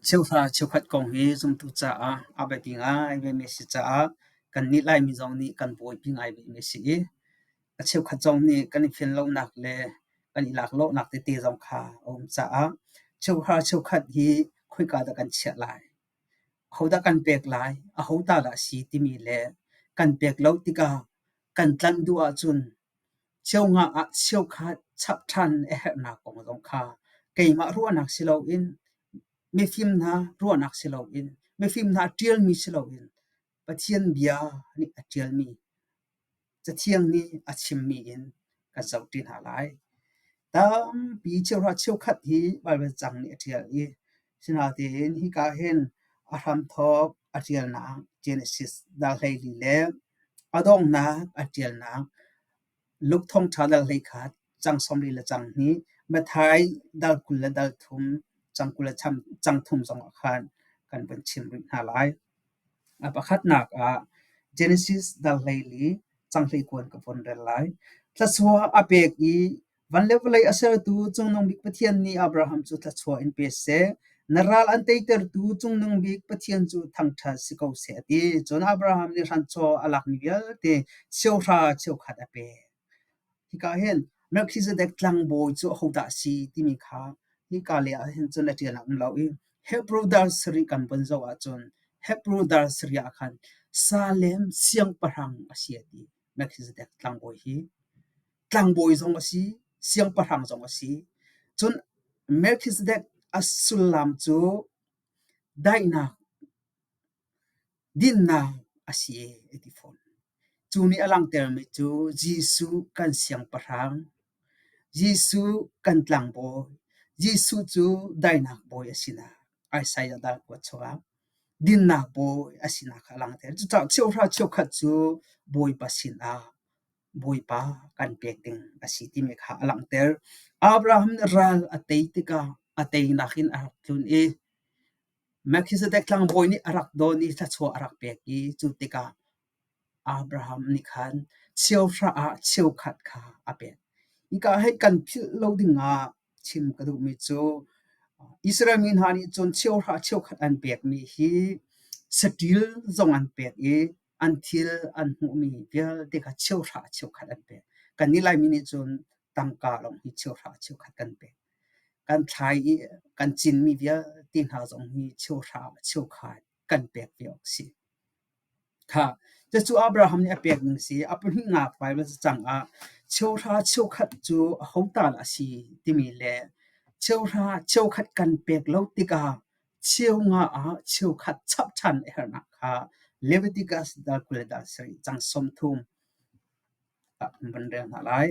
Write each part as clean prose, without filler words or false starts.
Cheuhra cheukhat kong hi zumtu caah a biapi ngai vemi a si caah kannih Laimi zong nih kan buaipi ngai vemi a si i a cheukhat zong nih kan i fian lonak le kan i laklawhnak tete zong kha a um caah cheuhra cheukhat hi khoika dah kan chiah lai? Hodah kan pek lai? Aho ta dah a si timi le kan pek lo tikah kan tlanh duh ahcun Cheungah ah cheukhat chap ṭhan a herhnak kong zong kha keimah ruahnak si loin mifim hna ruahnak si loin mifim hna ṭialmi si loin Pathian bia nih a ṭialmi Cathiang nih a chimmi in kan zohṭi hna lai. Tampi cheuhra cheukhat hi Baibal cang nih a ṭial i sinain hika hin a hramthawk a ṭialnak Genesis dal 14 le a donghnak a ṭialnak Luke thawngṭha dal 11 cang 40 le cang hnih, Matthai dal 20 le dal thum, cang 20 le cang thum zongah khan kan vun chim rih hna lai. A pakhatnak ah Genesis dal 14 cang 21 ka vun rel lai. Thluachuah a pek i Van le vawlei a sertu Cungnung Bik Pathian nih Abraham cu thluachuah in pe seh. Na ral an teitertu Cungnung Bik Pathian cu thangṭhat si ko seh a ti. Cun Abraham nih hranchaw a lakmi vialte cheuhra cheukhat a pek. Hika hin Melchizedek tlangbawi cu ahodah a si timi kha hika lei ah hin cun a ṭial a um lo i Hebrew dar sarih kan vun zoh ahcun Hebrew dar sarih ah khan Salem siangpahrang a si a ti. Melchizedek tlangbawi hi. Tlangbawi zong a si, siangpahrang zong a si. Cun Melchizedek a sullam cu daihnak, dinnak a si a ti fawn. Cu nih a langhtermi cu Jesuh kan siangpahrang, Jesuh kan tlangbawi, Jesuh cu daihnak bawi a sinak Isaiah dal kuat chungah dinnak bawi a sinak kha a langhter. Cucaah cheuhra cheukhat cu Bawipa sinah Bawipa kan pek ding a si timi kha a langhter. Abraham nih ral a tei tikah a teinak in a rak tlun i Melchizedek tlangbawi nih a rak dawn i thluachuah a rak pek i cu tikah Abraham nih khan cheuhra ah cheukhat kha a pek. Hika hin kan philh lo dingah chim ka duhmi cu Israel mi hna nih cun cheuhra cheukhat an pekmi hi saṭil zong an pek i an thil an hmuhmi vialte kha cheuhra cheukhat an pek. Kannih Laimi nih cun tangka lawng hi cheuhra cheukhat kan pek. Kan thlai i kan cinmi vialte hna zong hi cheuhra cheukhat kan pek ve awk a si. Kha cucu Abraham nih a pek ning si. A pahnihnak Baibal cacang ah cheuhra cheukhat cu aho ta dah a si timi le cheuhra cheukhat kan pek lo tikah cheunga ah cheukhat chap ṭhan a herhnak kha Leviticus dal 20 le dal 7 cang 30 ah kan van rel hna lai.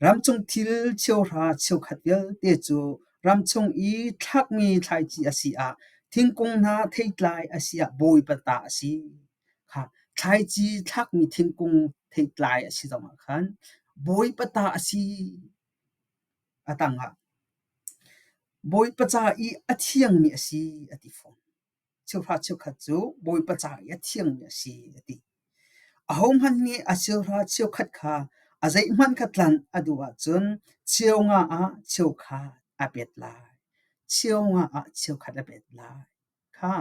Ramchung thil cheuhra cheukhat vialte cu ramchung i thlakmi thlaici a si ah, thingkung hna theitlai a si ah Bawipa ta a si. Kha thlaici thlakmi thingkung theitlai a si zongah khan Bawipa ta a si. A tangah Bawipa ca i a thiangmi a si a ti fawn. Cheuhra cheukhat cu Bawipa ca i a thiangmi a si a ti. Ahohmanh nih a cheuhra cheukhat kha a zeihmanh kha tlanh a duh ahcun cheunga ah cheukhat a pet lai. Cheunga ah cheukhat a pet lai. Kha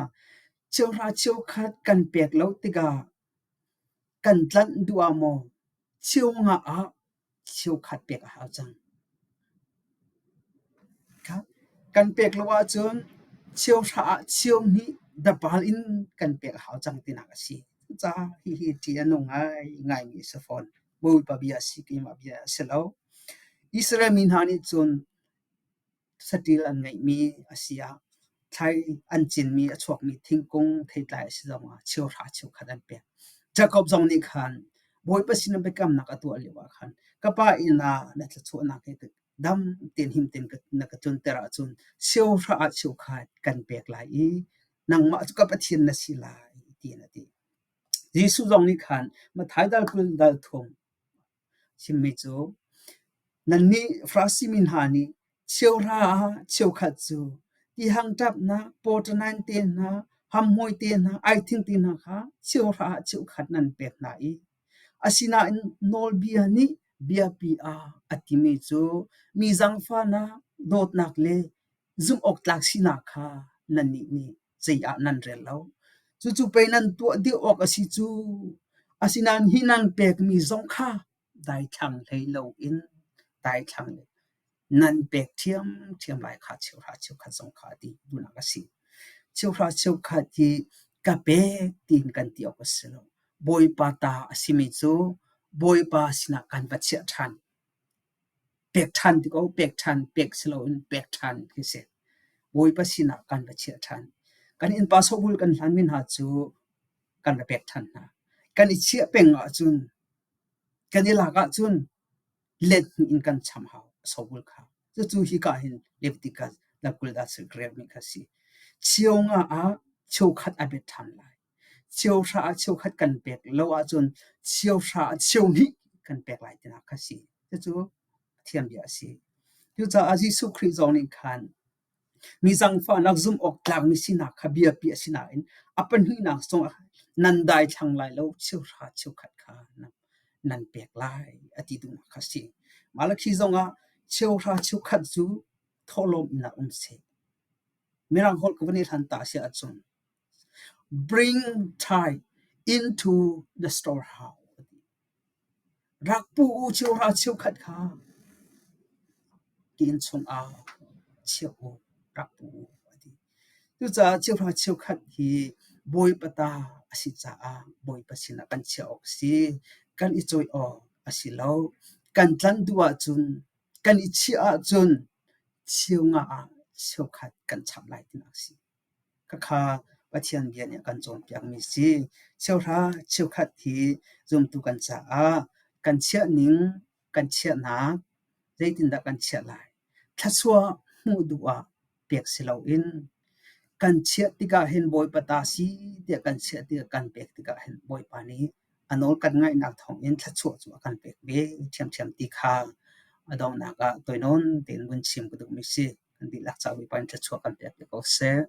cheuhra cheukhat kan pek lo tikah kan tlanh duh ah maw cheunga ah cheukhat pek a hau cang. Kan pek lo ahcun cheuhra ah cheuhnih dapal in kan pek a hau cang tinak a si. Cucaah hihi ṭih a nung ngaingaimi a si fawn. Bawipa bia a si, keimah bia a si lo. Israel mi hna nih cun Saṭil an ngeihmi a si ah thlai an cinmi a chuakmi thingkung theitlai a si zongah cheuhra cheukhat an pek. Jakob zong nih khan Bawipa sin biakamnak a tuah lioah khan ka pa inn ah na thluachuahnak he dam tein him tein na ka tlunter ahcun cheuhra ah cheukhat kan pek lai i nangmah cu ka Pathian na si lai tiin a ti. Jesuh zong nih khan Matthai dal 20 dal thum chimmi cu nannih Farasi mi hna nih cheuhra ah cheukhat cu tihang ṭapnak, pawṭanain te hna, hamhmui te hna, aithing te hna kha cheuhra ah cheukhat nan pek hna i asinain nawlbia nih biapi ah a timi cu mi zaangfahnak, dawtnak le zumhawktlak sinak kha Nannih nih zei ah nan rel lo. Cucu pei nan tuah dih awk a si cu. Asinain hi nan pekmi zong kha daithlang hlei loin daithlang nan pek ṭhiamṭhiam lai kha cheuhra cheukhat zong kha a ti duhnak a si. Cheuhra cheukhat hi ka pek tiin kan ti awk a si lo. Bawipa ta a simi cu Bawipa sinah kan va chiah ṭhan. Pek ṭhan ti ko, pek ṭhan, pek si loin pek ṭhan khi si. Bawipa sinah kan va chiah ṭhan. Kan innpa sobul kan hlanmi hna cu kan va pek ṭhan hna. Kan i chiah peng ahcun, kan i lak ahcun let hnih in kan cham hau sobul kha. Cucu hika hin Leviticus dal 20 dah relmi kha si. Cheu nga ah cheukhat a bet ṭhan lai. Cheuhra ah cheukhat kan pek lo ahcun cheuhra ah cheuhnih kan pek lai tinak kha si. Cucu Pathian bia a si. Cucaah Jesuh Khrih zong nih khan mi zaangfahnak zumh awk tlakmi sinak kha biapi a si nain a pahnihnak zongah nan daithlang lai lo cheuhra cheukhat kha nan pek lai a ti duhnak kha a si. Malakhi zongah cheuhra cheukhat cu thawhlawm in ah um seh. Mirang holh ka van i hlan ta a si ahcun Bring tithe into the storehouse. Rak pu u cheuhra cheukhat kha ti inn chungah chia u, rak pu u a ti. Cucaah cheuhra cheukhat hi Bawipa ta a si caah Bawipa sinah kan chiah awk a si. Kan i cawih awk a si lo. Kan tlanh duh ahcun, kan i chiah ahcun cheu nga ah cheukhat kan chap lai tinak a si. Khakha Pathian bia nih a kan cawnpiakmi a si. Cheuhra cheukhat hi zumtu kan caah kan chiahning, kan chiahnak zeitindah kan chiah lai? Thluachuah hmuh duh ah pek si loin kan chiah tikah hin Bawipa ta si tiah kan chiah tikah kan pek tikah hin Bawipa nih a nawl kan ngaihnak thawngin thluachuah cu a kan pek ve ṭhiamṭhiam ti kha a donghnak ah tawi nawn tein vun chim ka duhmi si. Kan dihlak caah Bawipa in thluachuah kan pek te ko seh.